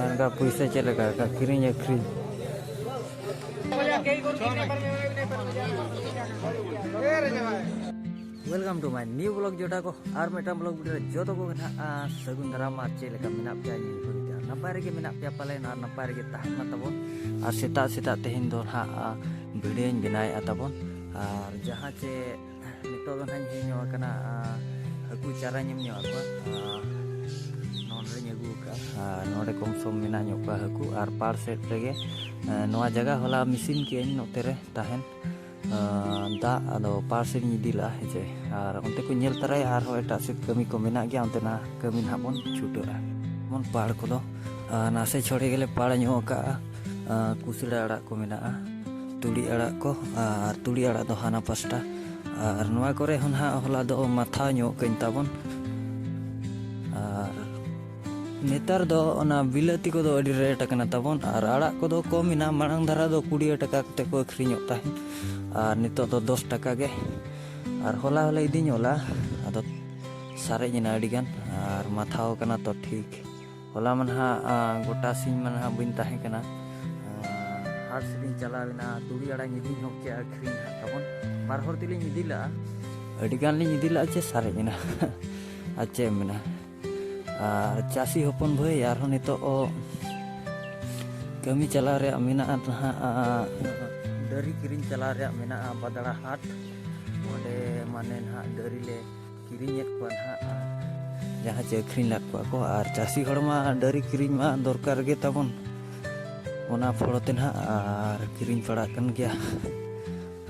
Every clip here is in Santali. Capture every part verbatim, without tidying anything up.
ᱚᱱᱠᱟ ᱯᱩᱭᱥᱟᱹ ᱪᱮᱫ ᱞᱮᱠᱟ ᱠᱤᱨᱤᱧ ᱟᱹᱠᱷᱨᱤᱧ᱾ Welcome to my new vlog ᱡᱚᱴᱟ ᱠᱚ᱾ ᱟᱨ ᱢᱤᱫᱴᱟᱝ vlog video ᱨᱮ ᱡᱚᱛᱚ ᱠᱚᱜᱮ ᱱᱟᱦᱟᱜ, ᱟᱨ ᱥᱟᱹᱜᱩᱱ ᱫᱟᱨᱟᱢ᱾ ᱟᱨ ᱪᱮᱫ ᱞᱮᱠᱟ ᱢᱮᱱᱟᱜ ᱯᱮᱭᱟ? ᱱᱤᱭᱟᱹ ᱜᱷᱟᱹᱲᱤᱡ ᱫᱚ ᱱᱟᱯᱟᱭ ᱨᱮᱜᱮ ᱢᱮᱱᱟᱜ ᱯᱮᱭᱟ ᱯᱟᱞᱮᱱ, ᱟᱨ ᱱᱟᱯᱟᱭ ᱨᱮᱜᱮ ᱛᱟᱦᱮᱱ ᱢᱟ ᱛᱟᱵᱚᱱ᱾ ᱟᱨ ᱥᱮᱛᱟᱜ ᱥᱮᱛᱟᱜ ᱛᱮᱦᱮᱧ ᱫᱚ ᱱᱟᱦᱟᱜ, ᱟ, video ᱧ ᱵᱮᱱᱟᱣᱮᱫᱼᱟ ᱛᱟᱵᱚᱱ᱾ ᱟᱨ ᱡᱟᱦᱟᱸ ᱪᱮ ᱱᱤᱛᱚᱜ ᱫᱚ ᱱᱟᱦᱟᱜ ᱤᱧ ᱦᱮᱡ ᱧᱚᱜ ᱟᱠᱟᱱᱟ, ᱟ, ᱦᱟᱹᱠᱩ ᱪᱟᱨᱟᱧ ᱮᱢ ᱧᱚᱜ ᱟᱠᱚᱣᱟ᱾ ᱟ, ᱱᱚᱰᱮᱧ ᱟᱹᱜᱩ ᱟᱠᱟᱫᱼᱟ, ᱟᱨ ᱱᱚᱰᱮ ᱠᱚᱢ ᱥᱚᱢ ᱢᱮᱱᱟᱜ ᱧᱚᱜ ᱠᱚᱣᱟ ᱦᱟᱹᱠᱩ᱾ ᱟᱨ ᱯᱟᱲ ᱥᱮᱫ ᱨᱮᱜᱮ, ᱟ, ᱱᱚᱣᱟ ᱡᱟᱭᱜᱟ ᱦᱚᱞᱟ ᱢᱮᱥᱤᱱ ᱠᱮᱜᱼᱟᱹᱧ ᱱᱚᱛᱮ ᱨᱮ ᱛᱟᱦᱮᱱ᱾ ᱟᱸ, ᱫᱟᱜ ᱟᱫᱚ ᱯᱟᱲ ᱥᱮᱫ ᱤᱧ ᱤᱫᱤ ᱞᱟᱜᱼᱟ, ᱦᱮᱸ ᱪᱮ᱾ ᱟᱨ ᱚᱱᱛᱮ ᱠᱚ ᱧᱮᱞ ᱛᱟᱨᱟᱭᱟ, ᱟᱨᱦᱚᱸ ᱮᱴᱟᱜ ᱥᱮᱫ ᱠᱟᱹᱢᱤ ᱠᱚ ᱢᱮᱱᱟᱜ ᱜᱮᱭᱟ, ᱚᱱᱛᱮᱱᱟᱜ ᱠᱟᱹᱢᱤ ᱱᱟᱦᱟᱜ ᱵᱚᱱ ᱪᱷᱩᱴᱟᱹᱜᱼᱟ᱾ ᱡᱮᱢᱚᱱ ᱯᱟᱲ ᱠᱚᱫᱚ, ᱟᱸ, ᱱᱟᱥᱮ ᱪᱷᱚᱲᱮ ᱜᱮᱞᱮ ᱯᱟᱲ ᱧᱚᱜ ᱟᱠᱟᱜᱼᱟ᱾ ᱟᱸ, ᱠᱩᱥᱲᱟᱹ ᱟᱲᱟᱜ ᱠᱚ ᱢᱮᱱᱟᱜᱼᱟ, ᱛᱩᱲᱤ ᱟᱲᱟᱜ ᱠᱚ, ᱟᱨ ᱛᱩᱲᱤ ᱟᱲᱟᱜ ᱫᱚ ᱦᱟᱱᱟ ᱯᱟᱥᱴᱟ᱾ ᱟᱨ ᱱᱚᱣᱟ ᱠᱚᱨᱮ ᱦᱚᱸ ᱱᱟᱦᱟᱜ ᱦᱚᱞᱟ ᱫᱚ ᱢᱟᱛᱷᱟᱣ ᱧᱚᱜ ᱠᱟᱹᱧ ᱛᱟᱵᱚᱱ᱾ ᱟᱨ ᱱᱮᱛᱟᱨ ᱫᱚ ᱚᱱᱟ ᱵᱤᱞᱟᱹᱛᱤ ᱠᱚᱫᱚ ᱟᱹᱰᱤ rate ᱟᱠᱟᱱᱟ ᱛᱟᱵᱚᱱ, ᱟᱨ ᱟᱲᱟᱜ ᱠᱚᱫᱚ ᱠᱚᱢ ᱮᱱᱟ᱾ ᱢᱟᱲᱟᱝ ᱫᱷᱟᱨᱟ ᱫᱚ ᱠᱩᱲᱤ ᱴᱟᱠᱟ ᱠᱟᱛᱮ ᱠᱚ ᱟᱹᱠᱷᱨᱤᱧᱚᱜ ᱛᱟᱦᱮᱸᱫ, ᱟᱨ ᱱᱤᱛᱚᱜ ᱫᱚ ᱫᱚᱥ ᱴᱟᱠᱟ ᱜᱮ᱾ ᱟᱨ ᱦᱚᱞᱟ ᱦᱚᱞᱟ ᱤᱫᱤᱧ ᱚᱞᱟ, ᱟᱫᱚ ᱥᱟᱨᱮᱡ ᱮᱱᱟ ᱟᱹᱰᱤ ᱜᱟᱱ, ᱟᱨ ᱢᱟᱛᱷᱟᱣ ᱠᱟᱱᱟ ᱛᱚ ᱴᱷᱤᱠ᱾ ᱦᱚᱞᱟ ᱢᱟ ᱱᱟᱦᱟᱜ, ᱟ, ᱜᱚᱴᱟ ᱥᱤᱧ ᱢᱟ ᱱᱟᱦᱟᱜ ᱵᱟᱹᱧ ᱛᱟᱦᱮᱸ ᱠᱟᱱᱟ, ᱟ, ᱦᱟᱴ ᱥᱮᱫ ᱤᱧ ᱪᱟᱞᱟᱣ ᱮᱱᱟ, ᱛᱩᱲᱤ ᱟᱲᱟᱜ ᱤᱧ ᱤᱫᱤ ᱧᱚᱜ ᱠᱮᱜᱼᱟ ᱟᱹᱠᱷᱨᱤᱧ ᱱᱟᱦᱟᱜ ᱛᱟᱵᱚᱱ᱾ ᱵᱟᱨ ᱦᱚᱲ ᱛᱮᱞᱤᱧ ᱤᱫᱤ ᱞᱟᱜᱼᱟ, ᱟᱹᱰᱤ ᱜᱟᱱ ᱞᱤᱧ ᱤᱫᱤ ᱞᱟᱜᱼᱟ ᱪᱮ ᱥᱟᱨᱮᱡ ᱮᱱᱟ᱾ ᱟᱨ ᱪᱮᱫ ᱮᱢ ᱢᱮᱱᱟ, ᱟᱨ ᱪᱟᱹᱥᱤ ᱦᱚᱯᱚᱱ ᱵᱷᱟᱹᱭ, ᱟᱨᱦᱚᱸ ᱱᱤᱛᱚᱜ ᱠᱟᱹᱢᱤ ᱪᱟᱞᱟᱣ ᱨᱮᱭᱟᱜ ᱢᱮᱱᱟᱜᱼᱟ ᱱᱟᱦᱟᱜ, ᱰᱟᱹᱨᱤ ᱠᱤᱨᱤᱧ ᱪᱟᱞᱟᱣ ᱨᱮᱭᱟᱜ ᱢᱮᱱᱟᱜᱼᱟ ᱵᱟᱫᱲᱟ ᱦᱟᱴ᱾ ᱚᱸᱰᱮ ᱢᱟᱱᱮ ᱱᱟᱦᱟᱜ ᱰᱟᱹᱨᱤ ᱞᱮ ᱠᱤᱨᱤᱧᱮᱫ ᱠᱚᱣᱟ ᱱᱟᱦᱟᱜ, ᱡᱟᱦᱟᱸ ᱪᱮ ᱟᱹᱠᱷᱨᱤᱧ ᱞᱟᱫ ᱠᱚᱣᱟ ᱠᱚ᱾ ᱟᱨ ᱪᱟᱹᱥᱤ ᱦᱚᱲ ᱢᱟ ᱰᱟᱹᱨᱤ ᱠᱤᱨᱤᱧ ᱢᱟ ᱫᱚᱨᱠᱟᱨ ᱜᱮ ᱛᱟᱵᱚᱱ, ᱚᱱᱟ ᱯᱷᱚᱲᱚ ᱛᱮ ᱱᱟᱦᱟᱜ ᱟᱨ ᱠᱤᱨᱤᱧ ᱯᱟᱲᱟᱜ ᱠᱟᱱ ᱜᱮᱭᱟ᱾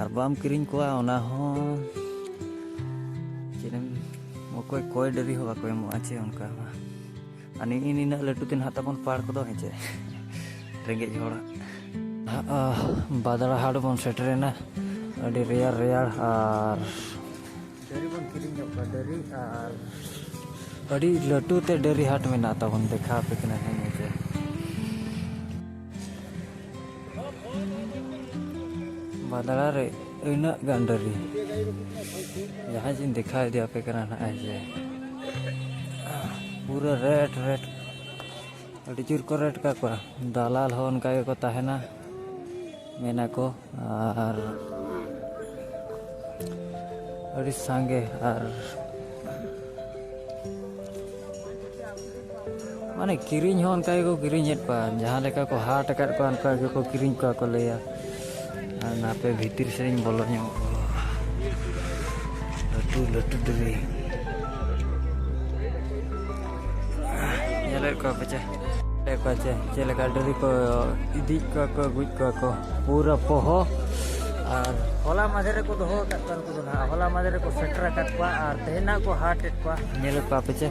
ᱟᱨ ᱵᱟᱢ ᱠᱤᱨᱤᱧ ᱠᱚᱣᱟ, ᱚᱱᱟ ᱦᱚᱸ ᱪᱮᱫ ᱮᱢ, ᱚᱠᱚᱭ ᱠᱚᱭ ᱰᱟᱹᱨᱤ ᱦᱚᱸ ᱵᱟᱠᱚ ᱮᱢᱚᱜᱼᱟ ᱪᱮ ᱚᱱᱠᱟ ᱢᱟ᱾ ᱟᱨ ᱱᱤᱜᱼᱤ ᱱᱤᱱᱟᱹᱜ ᱞᱟᱹᱴᱩ ᱛᱮ ᱱᱟᱦᱟᱜ ᱛᱟᱵᱚᱱ ᱯᱟᱲ ᱠᱚᱫᱚ, ᱦᱮᱸ ᱪᱮ, ᱨᱮᱸᱜᱮᱡ ᱦᱚᱲ᱾ ᱟᱦ, ᱵᱟᱫᱲᱟ ᱦᱟᱴ ᱵᱚᱱ ᱥᱮᱴᱮᱨᱮᱱᱟ᱾ ᱟᱹᱰᱤ ᱨᱮᱭᱟᱲ ᱨᱮᱭᱟᱲ ᱟᱨ ᱰᱟᱹᱨᱤ ᱵᱚᱱ ᱠᱤᱨᱤᱧ ᱧᱚᱜ ᱠᱚᱣᱟ, ᱰᱟᱹᱨᱤ ᱟᱨ ᱟᱹᱰᱤ ᱞᱟᱹᱴᱩ ᱛᱮ ᱰᱟᱹᱨᱤ ᱦᱟᱴ ᱢᱮᱱᱟᱜ ᱛᱟᱵᱚᱱ, ᱫᱮᱠᱷᱟᱣ ᱟᱯᱮ ᱠᱟᱱᱟ ᱦᱮᱸ ᱪᱮ᱾ ᱵᱟᱫᱲᱟ ᱨᱮ ᱤᱱᱟᱹᱜ ᱜᱟᱱ ᱰᱟᱹᱨᱤ, ᱡᱟᱦᱟᱸᱭ ᱡᱮᱧ ᱫᱮᱠᱷᱟᱣ ᱤᱫᱤ ᱟᱯᱮ ᱠᱟᱱᱟ ᱱᱟᱦᱟᱜ, ᱦᱮᱸ ᱪᱮ᱾ ᱯᱩᱨᱟᱹ red, red᱾ ᱟᱹᱰᱤ ᱡᱳᱨ ᱠᱚ ᱨᱮᱴ ᱠᱟᱠᱚᱣᱟ᱾ ᱫᱟᱞᱟᱞ ᱦᱚᱸ ᱚᱱᱠᱟ ᱜᱮᱠᱚ ᱛᱟᱦᱮᱱᱟ, ᱢᱮᱱᱟᱠᱚ᱾ ᱟᱨ ᱟᱹᱰᱤ ᱥᱟᱸᱜᱮ᱾ ᱟᱨ ᱢᱟᱱᱮ ᱠᱤᱨᱤᱧ ᱦᱚᱸ ᱚᱱᱠᱟ ᱜᱮᱠᱚ ᱠᱤᱨᱤᱧᱮᱫ ᱠᱚᱣᱟ, ᱡᱟᱦᱟᱸ ᱞᱮᱠᱟ ᱠᱚ ᱦᱟᱴ ᱟᱠᱟᱫ ᱠᱚᱣᱟ ᱚᱱᱠᱟ ᱜᱮᱠᱚ ᱠᱤᱨᱤᱧ ᱠᱚᱣᱟ ᱠᱚ ᱞᱟᱹᱭᱟ᱾ ᱟᱨ ᱱᱟᱯᱮ ᱵᱷᱤᱛᱤᱨ ᱥᱮᱫ ᱤᱧ ᱵᱚᱞᱚ ᱧᱚᱜ ᱠᱚᱣᱟ᱾ ᱞᱟᱹᱴᱩ ᱞᱟᱹᱴᱩ ᱰᱟᱹᱝᱨᱤ ᱧᱮᱞᱮᱫ ᱠᱚᱣᱟ ᱯᱮ ᱪᱮ? ᱧᱮᱞᱮᱫ ᱠᱚᱣᱟ ᱪᱮ ᱪᱮᱫ ᱞᱮᱠᱟ ᱰᱟᱹᱝᱨᱤ ᱠᱚ ᱤᱫᱤᱭᱮᱫ ᱠᱚᱣᱟ ᱠᱚ, ᱟᱹᱜᱩᱭᱮᱫ ᱠᱚᱣᱟ ᱠᱚ ᱯᱩᱨᱟᱹ ᱯᱚᱦᱚ᱾ ᱟᱨ ᱦᱚᱞᱟ ᱢᱟᱫᱷᱮᱨ ᱨᱮᱠᱚ ᱫᱚᱦᱚ ᱟᱠᱟᱫ ᱠᱚᱣᱟ ᱱᱩᱠᱩ ᱫᱚ ᱱᱟᱦᱟᱜ, ᱦᱚᱞᱟ ᱢᱟᱫᱷᱮᱨ ᱨᱮᱠᱚ ᱥᱮᱴᱮᱨ ᱟᱠᱟᱫ ᱠᱚᱣᱟ ᱟᱨ ᱛᱮᱦᱮᱧ ᱱᱟᱦᱟᱜ ᱠᱚ ᱦᱟᱴ ᱮᱫ ᱠᱚᱣᱟ᱾ ᱧᱮᱞᱮᱫ ᱠᱚᱣᱟ ᱯᱮ ᱪᱮ?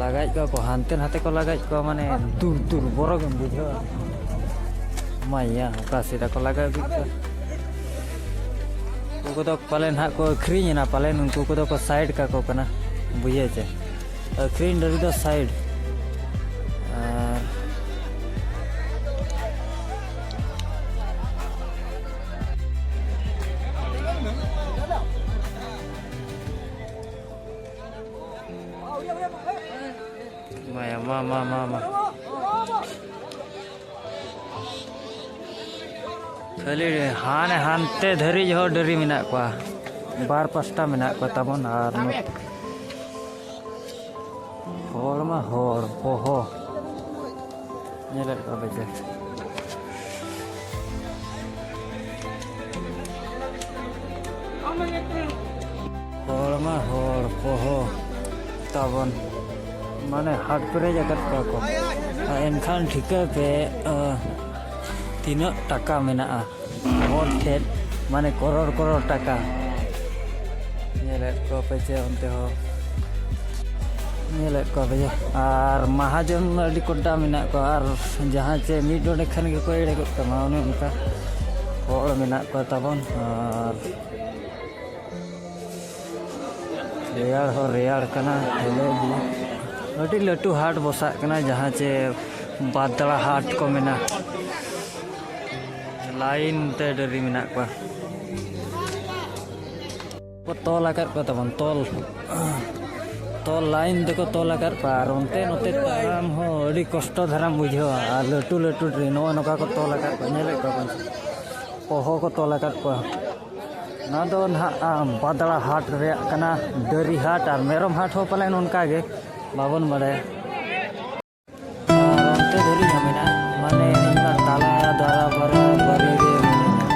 ᱞᱟᱜᱟᱭᱮᱫ ᱠᱚᱣᱟ ᱠᱚ, ᱦᱟᱱᱛᱮ ᱱᱟᱛᱮ ᱠᱚ ᱞᱟᱜᱟᱭᱮᱫ ᱠᱚᱣᱟ, ᱢᱟᱱᱮ ᱫᱩᱨ ᱫᱩᱨ ᱵᱚᱨᱚ ᱜᱮᱢ ᱵᱩᱡᱷᱟᱹᱣᱟ᱾ ᱢᱟᱭᱟ, ᱚᱠᱟ ᱥᱮᱫ ᱠᱚ ᱞᱟᱜᱟ ᱟᱹᱜᱩᱭᱮᱫ ᱠᱚᱣᱟ᱾ ᱩᱱᱠᱩ ᱠᱚᱫᱚ ᱯᱟᱞᱮᱱ ᱦᱟᱸᱜ ᱠᱚ ᱟᱹᱠᱷᱨᱤᱧ ᱮᱱᱟ, ᱯᱟᱞᱮᱱ ᱩᱱᱠᱩ ᱠᱚᱫᱚ ᱠᱚ ᱥᱟᱭᱤᱰ ᱠᱟᱠᱚ ᱠᱟᱱᱟ, ᱵᱩᱡᱷᱟᱹᱣ ᱪᱮ? ᱟᱹᱠᱷᱨᱤᱧ ᱰᱟᱹᱝᱨᱤ ᱫᱚ ᱥᱟᱭᱤᱰ᱾ ᱟᱨ ᱢᱟᱭᱟ, ᱢᱟ, ᱢᱟ, ᱢᱟ, ᱢᱟ᱾ ᱠᱷᱟᱹᱞᱤ ᱦᱟᱱᱮ ᱦᱟᱱᱛᱮ ᱫᱷᱟᱹᱨᱤᱡ ᱦᱚᱸ ᱰᱟᱹᱝᱨᱤ ᱢᱮᱱᱟᱜ ᱠᱚᱣᱟ, ᱵᱟᱨ ᱯᱟᱥᱴᱟ ᱢᱮᱱᱟᱜ ᱠᱚᱣᱟ ᱛᱟᱵᱚᱱ᱾ ᱟᱨ ᱱᱚ-, ᱦᱚᱲ ᱢᱟ ᱦᱚᱲ, ᱯᱚᱦᱚ᱾ ᱧᱮᱞᱮᱫ ᱠᱚᱣᱟ ᱯᱮ ᱪᱮ? ᱦᱚᱲ ᱢᱟ ᱦᱚᱲ, ᱯᱚᱦᱚ ᱛᱟᱵᱚᱱ, ᱢᱟᱱᱮ ᱦᱟᱴ ᱯᱮᱨᱮᱡ ᱟᱠᱟᱫ ᱠᱚᱣᱟ ᱠᱚ᱾ ᱟᱨ ᱮᱱᱠᱷᱟᱱ ᱴᱷᱤᱠᱟᱹ ᱯᱮ, ᱟᱸ, ᱛᱤᱱᱟᱹᱜ ᱴᱟᱠᱟ ᱢᱮᱱᱟᱜᱼᱟ ᱦᱚᱲ ᱴᱷᱮᱱ, ᱢᱟᱱᱮ ᱠᱚᱨᱚᱲ ᱠᱚᱨᱚᱲ ᱴᱟᱠᱟ᱾ ᱧᱮᱞᱮᱫ ᱠᱚᱣᱟ ᱯᱮ ᱪᱮ ᱚᱱᱛᱮ ᱦᱚᱸ? ᱧᱮᱞᱮᱫ ᱠᱚᱣᱟ ᱯᱮ ᱡᱮ, ᱟᱨ ᱢᱟᱦᱟᱡᱚᱱ ᱟᱹᱰᱤ ᱠᱚᱰᱟ ᱢᱮᱱᱟᱜ ᱠᱚᱣᱟ, ᱟᱨ ᱡᱟᱦᱟᱸ ᱪᱮ ᱢᱤᱫ ᱰᱚᱸᱰᱮ ᱠᱷᱟᱱ ᱜᱮᱠᱚ ᱮᱲᱮ ᱜᱚᱫ ᱠᱟᱢᱟ, ᱚᱱᱮ ᱚᱱᱠᱟ ᱦᱚᱲ ᱢᱮᱱᱟᱜ ᱠᱚᱣᱟ ᱛᱟᱵᱚᱱ᱾ ᱟᱨ ᱨᱮᱭᱟᱲ ᱦᱚᱸ ᱨᱮᱭᱟᱲ ᱠᱟᱱᱟ, ᱦᱮᱞᱮ ᱜᱮ᱾ ᱟᱹᱰᱤ ᱞᱟᱹᱴᱩ ᱦᱟᱴ ᱵᱚᱥᱟᱜ ᱠᱟᱱᱟ, ᱡᱟᱦᱟᱸ ᱪᱮ ᱵᱟᱫᱽᱲᱟ ᱦᱟᱴ ᱠᱚ ᱢᱮᱱᱟ᱾ ᱞᱟᱭᱤᱱ ᱛᱮ ᱰᱟᱹᱝᱨᱤ ᱢᱮᱱᱟᱜ ᱠᱚᱣᱟ᱾ ᱠᱚ ᱛᱚᱞ ᱟᱠᱟᱫ ᱠᱚ ᱛᱟᱵᱚᱱ, ᱛᱚᱞ᱾ ᱛᱚᱞ ᱞᱟᱭᱤᱱ ᱛᱮᱠᱚ ᱛᱚᱞ ᱟᱠᱟᱫ ᱠᱚᱣᱟ, ᱟᱨ ᱚᱱᱛᱮ ᱱᱚᱛᱮ ᱛᱟᱲᱟᱢ ᱦᱚᱸ ᱟᱹᱰᱤ ᱠᱚᱥᱴᱚ ᱫᱷᱟᱨᱟᱢ ᱵᱩᱡᱷᱟᱹᱣᱟ᱾ ᱟᱨ ᱞᱟᱹᱴᱩ ᱞᱟᱹᱴᱩ ᱰᱨᱮᱱ ᱱᱚᱜᱼᱚᱭ ᱱᱚᱝᱠᱟ ᱠᱚ ᱛᱚᱞ ᱟᱠᱟᱫ ᱠᱚᱣᱟ, ᱧᱮᱞᱮᱫ ᱠᱚᱣᱟ ᱵᱚᱱ, ᱯᱚᱦᱚ ᱠᱚ ᱛᱚᱞ ᱟᱠᱟᱫ ᱠᱚᱣᱟ᱾ ᱱᱚᱣᱟ ᱫᱚ ᱱᱟᱦᱟᱜ ᱵᱟᱫᱲᱟ ᱦᱟᱴ ᱨᱮᱭᱟᱜ ᱠᱟᱱᱟ, ᱰᱟᱹᱨᱤ ᱦᱟᱴ ᱟᱨ ᱢᱮᱨᱚᱢ ᱦᱟᱴ ᱦᱚᱸ ᱯᱟᱞᱮᱱ ᱚᱱᱠᱟ ᱜᱮ, ᱵᱟᱵᱚᱱ ᱵᱟᱲᱟᱭᱟ᱾ ᱟᱨ ᱚᱱᱛᱮ ᱫᱷᱟᱹᱨᱤᱡ ᱦᱚᱸ ᱢᱮᱱᱟᱜᱼᱟ, ᱢᱟᱱᱮ ᱤᱧ ᱢᱟ ᱛᱟᱞᱟ ᱫᱟᱨᱟ ᱵᱟᱨᱟ ᱵᱟᱹᱨᱤ ᱨᱮ ᱢᱤᱱᱟᱹᱧᱟ᱾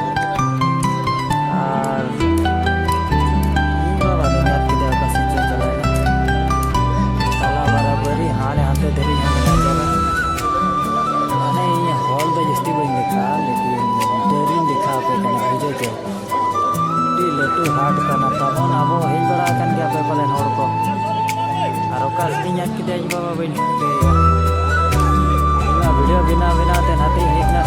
ᱟᱨ ᱤᱧ ᱵᱟᱵᱟ ᱫᱚ ᱧᱮᱞ ᱠᱮᱫᱮᱭᱟ ᱚᱠᱟ ᱥᱮᱫ ᱪᱚ ᱪᱟᱞᱟᱣᱮᱱᱟ᱾ ᱛᱟᱞᱟ ᱵᱟᱨᱟ ᱵᱟᱹᱨᱤ ᱦᱟᱱᱮ ᱦᱟᱱᱛᱮ ᱫᱷᱟᱹᱨᱤᱡ ᱦᱚᱸ ᱢᱮᱱᱟᱜ ᱜᱮᱭᱟ᱾ ᱢᱟᱱᱮ ᱤᱧ ᱦᱚᱞ ᱫᱚ ᱡᱟᱹᱥᱛᱤ ᱵᱟᱹᱧ ᱫᱮᱠᱷᱟᱜᱼᱟ, ᱞᱮᱠᱤᱱ ᱰᱟᱹᱨᱤᱧ ᱫᱮᱠᱷᱟᱣ ᱟᱯᱮ ᱠᱟᱱᱟ, ᱵᱩᱡᱷᱟᱹᱣ ᱪᱮ? ᱟᱹᱰᱤ ᱞᱟᱹᱴᱩ ᱦᱟᱴ ᱠᱟᱱᱟ ᱛᱟᱵᱚᱱ᱾ ᱟᱵᱚ ᱦᱮᱡ ᱵᱟᱲᱟ ᱟᱠᱟᱱ ᱜᱮᱭᱟ ᱯᱮ ᱯᱟᱞᱮᱱ ᱦᱚᱲ ᱠᱚ᱾ ᱟᱨ ᱚᱠᱟ ᱥᱮᱫ ᱤᱧ ᱧᱟᱢ ᱠᱮᱫᱮᱭᱟ ᱤᱧ ᱵᱟᱵᱟ ᱵᱟᱹᱧ ᱴᱷᱤᱠᱟᱹᱭᱮᱫᱼᱟ᱾ ᱤᱧ ᱢᱟ ᱵᱷᱤᱰᱤᱭᱳ ᱵᱮᱱᱟᱣ ᱵᱮᱱᱟᱣ ᱛᱮ ᱱᱟᱛᱮᱧ ᱦᱮᱡ ᱮᱱᱟ᱾